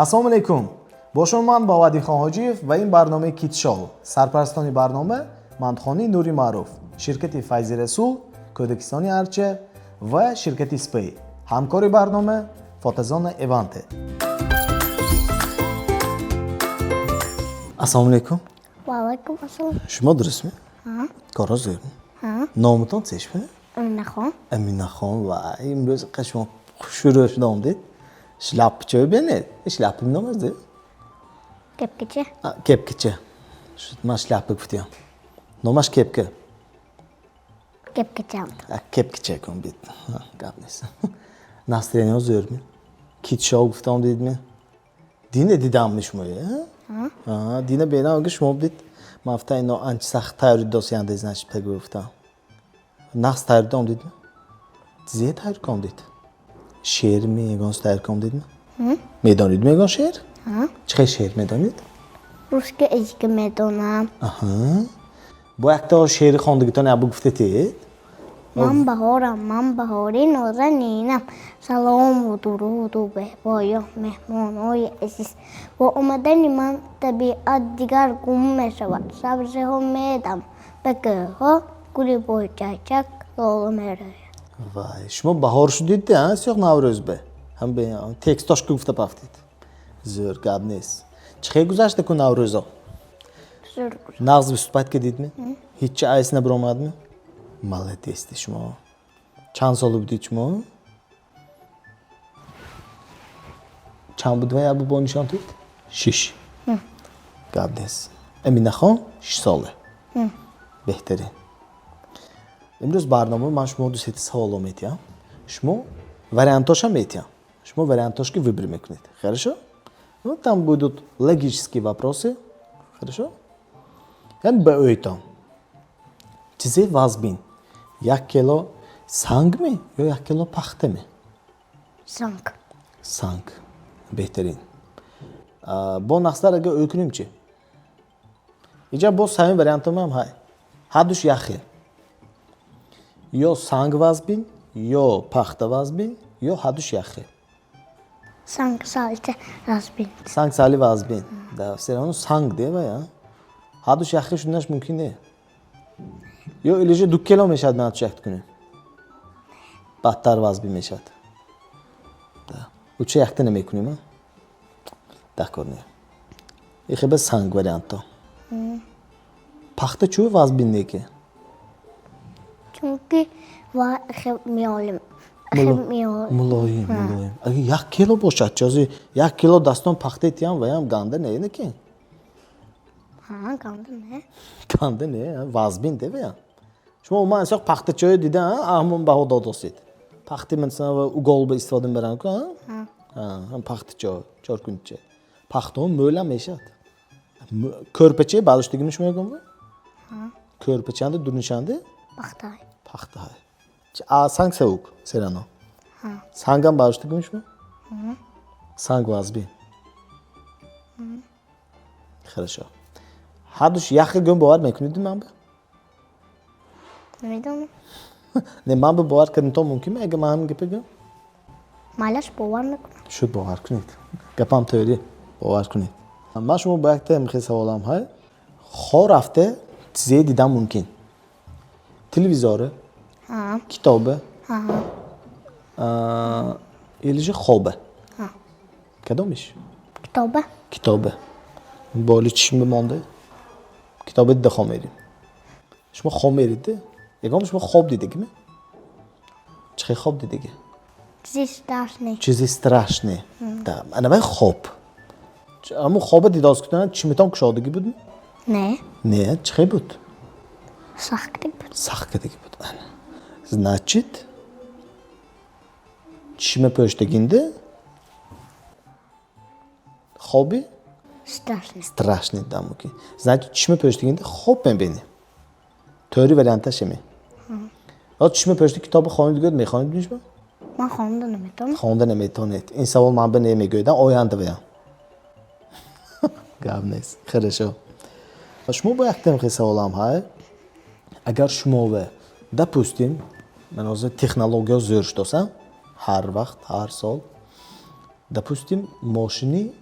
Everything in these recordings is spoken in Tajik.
Ассалому алайкум, бо шумо ман Боваддинхон Ҳоҷиев ва ин барномаи Китшоу. Сарпарастони барнома мандхонии Нури Маъруф, ширкати Файзи Расул, Кӯдакистони Арча ва ширкати Спей. Ҳамкори барнома фотозона Эванте. Ассалому алайкум. Ва алайкум ассалом. Шумо дурустми? Корро зӯрми? Номатон чешми? Аминахон. Аминахон. Ва имрӯз шумо хушрӯ шуда омдед. Шляпча бинед, шляпа номаз? Кепкача. Кепкача. Ман шляпа гуфтиям, номаш кепка. Кепкача. Кепкача кун бит, гап нест. Настроение зӯрми? Китшоу гуфтам, дидми? Дина дидамми шумоя? Дина бенам шумо дид. Ман гуфтам, ино анча сахт тайёрӣ досиянда, значит, пагу гуфтам. Нағз тайёрӣ дом дидми? Зе тайёр ком дид? Шеърми ягон тайёр ком дидми? Медонид ягон шеър? Чӣ хел шеър медонид? Русский язык медонам. Бо якта шеъри хондагитон ябу гуфтетед. Ман баҳорам, ман баҳори нозанинам. Салому дуруду беҳбоё, меҳмонои азиз. Бо омадани ман табиат дигар гум мешавад. Сабзиҳо медам, ба кӯҳҳо гули бойчачак лола мерояд. Вай, шумо баҳор шудид, сиёх Наврӯз бе ҳам текстошка гуфта пафтид. Зӯр, гап нест. Чӣ хел гузашта ку Наврӯзо? Нағз выступать кардидми? Ҳичи айс набиромадми? Молодец шумо. Чанд сола будед шумо? Чанд буд ва ябу бо нишон дид? 6. Гап нест. Аминахон 6 сола. Беҳтарин. Имрӯз барнома ман шумо ду сета саволо метиҳам, шумо вариантошам метиҳам, шумо вариантошки выбор мекунед. Хорошо? Ну, там будут логические вопросы. Хорошо? Яъне ба ӯйтон чизе вазбин: 1 кило сангме ё 1 кило пахтаме? Санг. Санг, беҳтарин. Бо нақсдар агар ӯ кунем чӣ? Иҷа боз савим вариантомам ҳай, ҳардуш як хел: ё санг вазбин, ё пахта вазбин, ё ҳардуш як хел. Санг салта вазбин. Санг сали вазбин, да, все равно санг девая. Ҳардуш як хел шуданаш мумкин не? Ё или же 2 кило мешавад, ҳардуш якт кунем, бадтар вазбин мешавад. Уча якта намекунем, дакор не. Ихеба санг варианто. Пахта чӯ вазбин неки? Чунки ва меолим. Мулоим, мулоим. Агар 1 кило бошад чози, 1 кило дастон пахта тиям, ваям ганда не неки? Ганда не. Ганда не, вазбин деваям. Шумо умуман исоқ пахтачоё дида, ҳамон баҳо додосед. Пахти, масалан, угол ба истифода мебаранд ку, пахтачо, чоркунча. Пахтаҳо мӯлам мешавад. Кӯрпачаи бардоштагими шумо ягон? Кӯрпачанда дурнишанде? Пахтай. Пахтай. Санг савук серано. Сангам бардоштагими шумо? Санг вазбин. Хорошо. Ҳардуш як хел гӯм бовар мекунед ман ба? Намедонам. Не, ман ба бовар кардантон мумкин агар ман ҳамин гапа гӯям? Майлаш, бовар мекунам. Шуд, бовар кунед. Гапам тӯри, бовар кунед. Ман шумо ба якта хел саволам ҳай. Хо рафта чизе дидан мумкин: телевизоре, китобе или же хобе? Кадомиш? Китобе. Китобе. Боли чишм бимонда, китобе дида хоб мерем. Шумо хоб меридде? Ягон шумо хоб дидагиме? Чӣ хел хоб дидагӣ? Чизи страшный. Чизи страшный, да. Анавай хоб, ҳамун хоба дидоз кутана чимитон кушодагӣ будми? Не. Не, чӣ хел буд? Сахтик буд. Сахт кардагӣ буд. Значит, чишма пӯштагинда хоби страшный. Страшный дидан мумкин. Значит, чишма пӯштагинда хоб мебинӣ. Тӯри варианташ ами. Чишма пӯшта китоби хонид, гӯяд, мехонид шумо? Ман хонда наметавонам. Хонда наметавонед. Ин савол ман ба намегӯядам, оянда ваям. Гап нест. Хорошо, шумо бо яктам хел саволам ҳай. Агар шумо, допустим, ман ҳозир технология зӯр шудоса, ҳар вақт, ҳар сол, допустим, мошини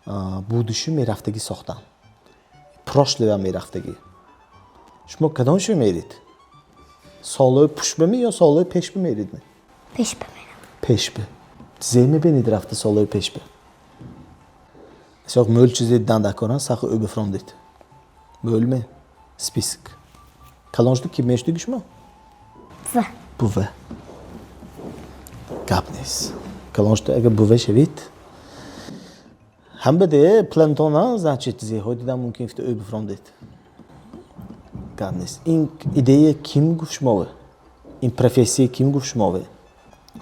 Будущий мерафтагӣ сохтан, прошлый мерафтагӣ. Шумо кадомшо мерид? Солҳои пушбами ё солҳои пешба меридми? Пешба мерам. Пешба зе мебинед, рафта солҳои пешба мел чизе дидан дакоран сахи ӯ бифрондед. Мӯлме список калон шуда ки мешудиги шумо? Бува. Бува, гап нест. Калон шуда агар бува шавед, ҳамбаде плантона, значит, зеҳо дидан мумкин, фита ӯ бифрондед, гап нест. Ин идея ким гуфт шумове? Ин профессия ким гуфт шумове?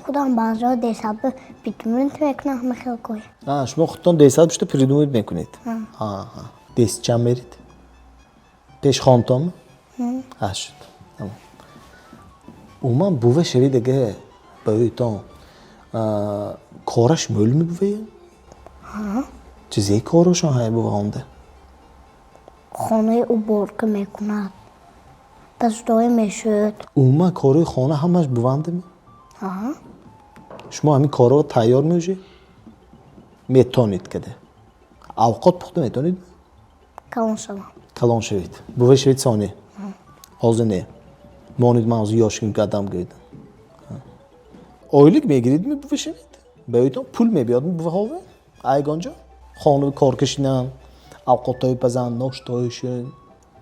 Худам баъзо десаба придумать мекунам ҳама хел кор. Шумо худтон десад бушта придумать мекунед? Дес чанд мерид? Пеш хонтон шуд. Умуман, бува шавед, ага ба ӯйтон кораш мӯлми бувая? Чизе корошон ҳай бува омда? Хонаи уборка мекунад, дастдои мешӯд. Умуман, корои хона ҳамаш бувандами? Шумо ҳамин корро тайёр меошед, метонед када? Авқот пухта метонед? Калон шавам. Калон шавед, бува шавед, сони ҳозир не, монед. Ман ҳозир ёшгим кардам гӯед. Ойлик мегиридми бува шавед? Ба ӯйтон пул мебиёдми буваҳове айгонҷо? Хона кор кашидан, авқотҳои пазан, ноштоишон?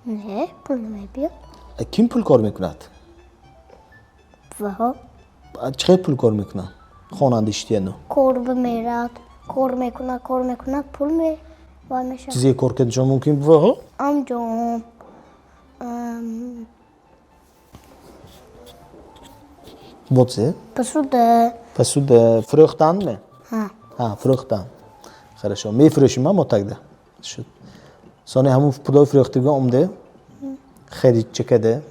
Не, пул намебиёд. Ким пул кор мекунад? Буваҳо. Чӣ хел пул кор мекунанд хонанда иштияну? Кор бимерад, кор мекунад, кор мекунад, пул вай мешавад. Чизе кор карданшон мумкин буваҳо? Анҷом. Боце? Посуда. Посуда фурӯхтанме? Ҳа. Фурӯхтан, хорошо. Мефурӯшим мо тогда шуд. Сони ҳамун пулои фурӯхтагӣ омде харидча каде,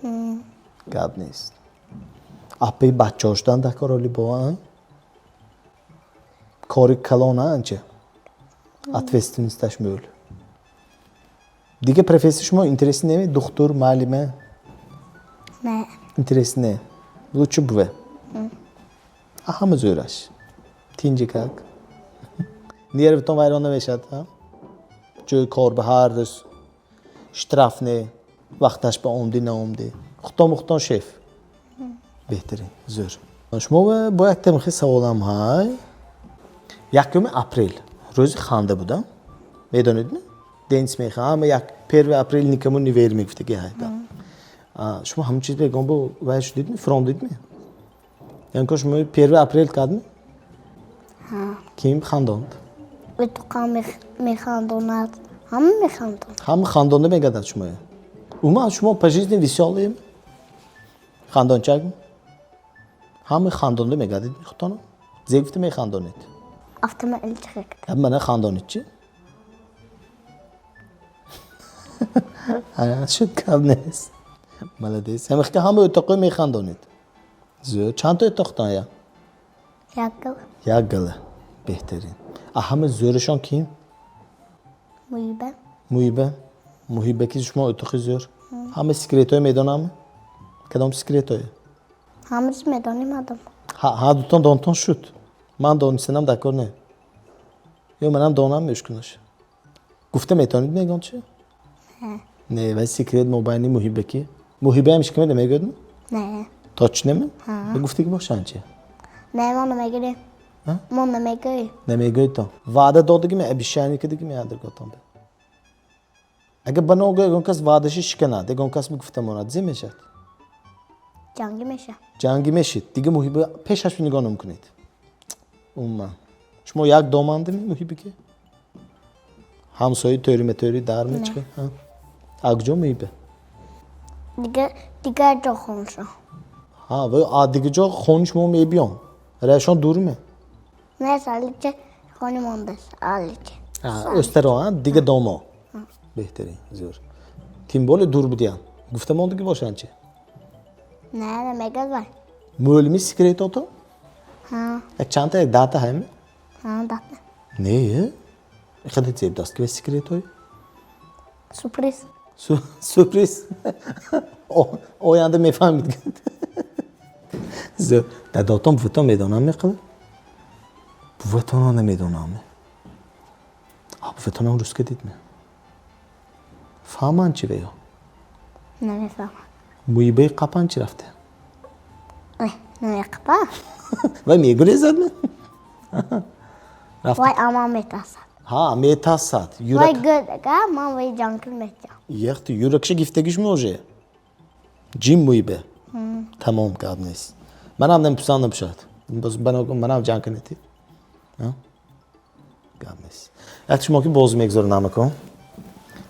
гап нест. Апаи бачаҳо шудан дар кор оли бо кори калон анча ответственность аш мӯл. Дига профессия шумо интерес неме? Духтур, муаллима? Не. Интерес не, лучше буве, ҳама зӯраш, тинҷи, как нерв тон вайрон намешавад, ҷои кор ба ҳар рӯз штраф не, вақташ ба омдӣ, наомдӣ, худтон худтон шеф. Беҳтарин, зӯр. Шумо бо якта михи саволам ҳай. 1-уми апрел рӯзи ханда буда, медонедми? День смеха, ҳама як 1 апрел никому не верим мегуфтаги ҳай. Шумо ҳамин чиз бегон бо вай шудидми, фуромдидми? Янко шумо 1 апрел кардми, ким хандонд? Итуқам механдонад, ҳама механдонад. Ҳама хандонда мегардад шумоя. Умуман, шумо по жизни весёлый, хандончак? Ҳама хандонда мегардид худтона? Зе гуфта механдонед? Автомобил чихекд. Мана хандонед чи шуд, гап нест, молодец. Ҳамихка ҳама o'toqqa механдонед, зӯр. Чандта o'toqdan я? Як гала. Як гала, беҳтарин. А ҳама зӯрашон ким? Муҳиба. Муҳиба. Муҳиба ки шумо o'toqи зӯр, ҳама секрет ҳое медонам? Кадом секрет ҳое? Ҳамааш медонем адам. Ҳар дутон донтон шуд. Ман донистанам дар кор не, ё манам донам мешкунаш. Гуфта метавонед мегон чи? Не, вай секрет мобайни муҳиба ки муҳибаам ишкамеда мегӯяд? Не. Точно ме? Гуфтаги бошанд чи? Не, мо намегӯем, мо намегӯем. Намегӯед то ваъда додагиме, обещание кардагиме адрготон? Агар ба ногоҳ ягон кас ваъдаши шиканад, ягон кас гуфта монад, зе мешавад? Ҷангӣ мешавад. Ҷангӣ мешид. Дига муҳиба пешаш нигоҳ намекунед. Умуман, шумо як домандами муҳиба ки ҳамсояи тӯриметӯри дарме чӣ? А куҷо муҳиба? Дигар ҷо хоншо. Ҳа, а дигар ҷо хони шумо мебиён, рашон дурме? Не, салича хони мондааст алича. Ӯстаро дига домо. Беҳтарин, зӯр. Тем более дур будиян, гуфта мондагӣ бошанд чи? Не, намегӯяд вай. Мӯлими секрет ото? Як чандта, як 10-та ҳайми? 10-та. Не, иқадар зебдаст ки секрет ҳой. Сюрприз. Сюрприз, оянда мефаҳмид. Зӯр. Дадотон, буватон медонам меқила? Буватонро намедонам. Ҳафтатонам русска дидме? Фаҳманд чи веё? Намефаҳмам. Муибаи қапан чи рафте? Намеқапа. Вай мегурезад ме? Вай ама метасад. Ҳа, метасад. Вай гӯдага, ман вай ҷанкил метиям. Яхти юракша гифтагиш може. Ҷим муибе. Тамом, гап нест. Манам намепурсам, напушад. Манам ҷанг кунед. Гап нест. Як шумо ки боз мегузорам намакон.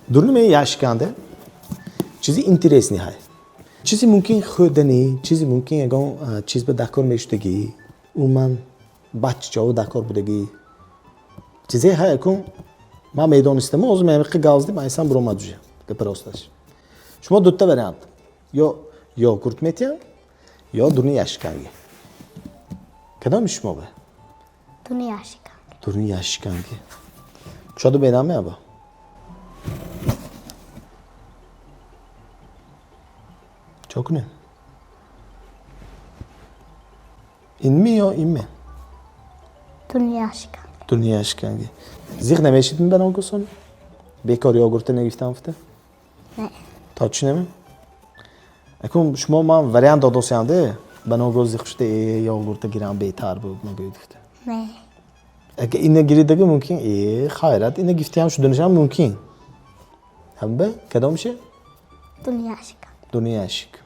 Дуруни ме яшиканде. Чизи интересный ҳай. Чизи мумкин хӯрданӣ, чизи мумкин ягон чиз ба дакор мешудагӣ, умуман баччао дакор будагӣ. Чизе ҳай акун ман медонистам, ҳозир меҳмиқи гавзди айсан буромад уже. Гапа росташ. Шумо дута вариант. Ё йогурт метиҳам, ё дуруни яшиканги. Кадоми шумо бе? Дуруни яшиканги. Дуруни яшиканги. Кушоду бенам меаба? Чо кунем? Инми ё инме? Дуруни яшиканги. Дуруни яшиканги. Зиқ намешидми ба ногусон? Бекор йогурта нагифтам гуфта? Не. Точно ме? Акун шумо ман вариант додосиям де, ба ногоҳ зиқ шуда, йогурта гирам беҳтар буд, нагӯед гуфта. Не. Агар ина гиридага мумкин, хайрат, ина гифтиам шуданашам мумкин. Ҳамба кадомше? Дуруни яшиканги. Дуруни яшик.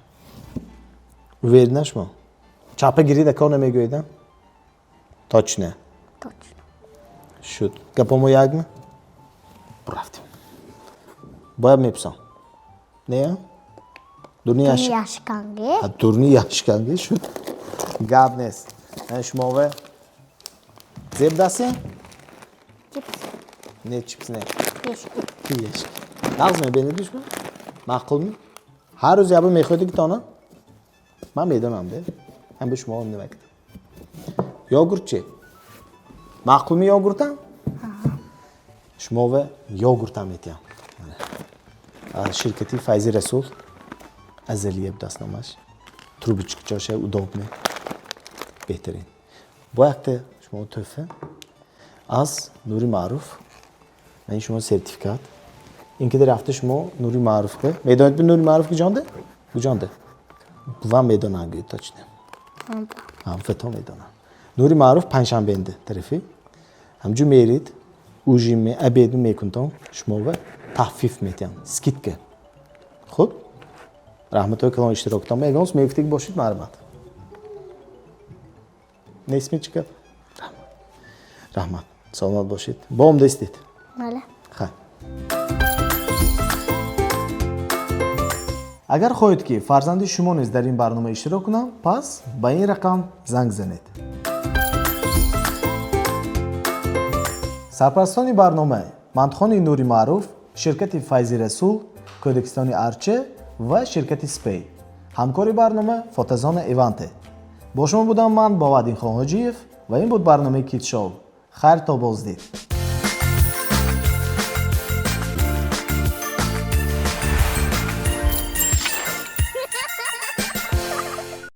Уверена шумо? Чапа гирида кор намегӯедам? Точно. Точно. Шуд. Гапомо якми? Рафтем. Бояд мепурсам. Не? Дуруни яшик. Яшиканги. Дуруни яшиканги шуд. Гап нест. Шумо ве зеб дастем? Чипс. Не, чипс не. Яшик. Яшик. Нағз мебинед шумо? Маъқулми? Ҳар рӯз ябо мехӯред ки тона? Ман медонам, де. Ҳам ба шумо нимак. Йогурт чи? Маъқулми йогуртам? Шумо ве йогуртам метиҳам. Ширкати Файзи Расул Азалия будаст номаш. Трубочка ҷоша удобне. Беҳтарин. Бо якта шумо тӯҳфа аз Нури Маъруф. Ман шумо сертификат. Ин ки рафта шумо Нури Маъруф бе. Медонед би Нури Маъруф куҷонде? Куҷонде? Бувам медонам гӯед точно. Ҳам фето медонам. Нури Маъруф панҷшанбенде тарафи. Ҳамҷу мерид, ужин ме, обед мекунтон, шумо ва тахфиф метиҳам. Скидка. Хуб? Раҳматҳои калон иштироктон. Ягон мегуфтег бошед, марҳамат. Нестми чӣ гап? Раҳмат. Раҳмат. Саломат бошед. Бо омда истед. Бале. Хайр. Агар хоҳед ки фарзанди шумо низ дар ин барнома иштирок кунам, пас ба ин рақам занг занед. Сарпарастони барнома Мандхони Нури Маъруф, ширкати Файзи Расул, Кӯдакистони Арча ва ширкати Спей. Ҳамкори барнома Фотозона Иванте. Бо шумо будам ман Бовадин Хонҳоҷиев ва ин буд барномаи Кид Шоу. Хайр то боздид.